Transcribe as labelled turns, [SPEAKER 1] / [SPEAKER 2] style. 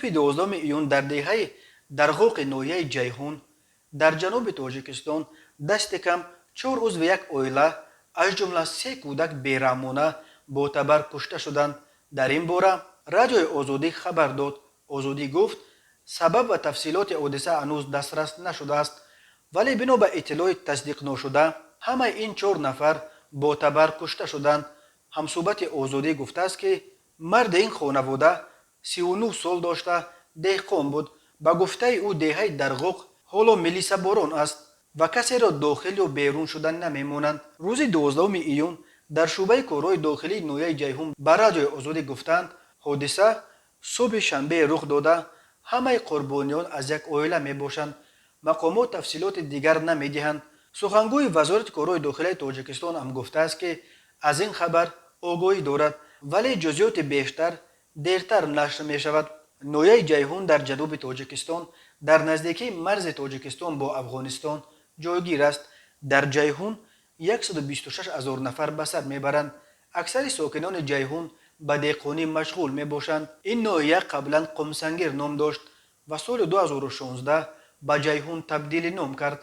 [SPEAKER 1] Субҳи 12 июн дар деҳаи Дарғоқи ноҳияи Ҷайҳун дар ҷануби Тоҷикистон дасти кам чор узви як оила, аз ҷумла се кӯдак, бераҳмона бо табар кушта шуданд. Дар ин бора Радиои Озодӣ хабар дод. Озодӣ гуфт, сабаб ва тафсилоти ҳодиса ҳанӯз дастрас нашудааст, вале бино ба иттилои тасдиқношуда, ҳамаи ин чор нафар бо табар кушта шуданд. Ҳамсӯҳбати Озодӣ гуфтааст, ки марди ин хонавода 39 сол дошта, деҳқон буд. Ба гуфтаи ӯ, деҳаи Дарғоқ ҳоло милисаборон аст ва касеро дохил ё берун шуда намемонанд. Рӯзи 12 июн дар шӯъбаи корҳои дохилии ноҳияи Ҷайҳун ба Радиои Озодӣ гуфтанд, ҳодиса субҳи шанбе рух дода, ҳамаи қурбониён аз як оила мебошанд. Мақомот тафсилоти дигар намедиҳанд. Сухангӯи Вазорати корҳои дохилаи Тоҷикистон ҳам гуфтааст, ки аз ин хабар огоҳӣ дорад, вале ҷузъиёти бештар дертар нашр мешавад. Ноҳияи Ҷайҳун дар ҷануби Тоҷикистон, дар наздикии марзи Тоҷикистон бо Афғонистон ҷойгир аст. Дар Ҷайҳун 126 ҳазор нафар ба сар мебаранд. Аксари сокинони Ҷайҳун ба деҳқонӣ машғул мебошанд. Ин ноҳия қаблан Қумсангир ном дошт ва соли 2016 ба Ҷайҳун табдили ном кард.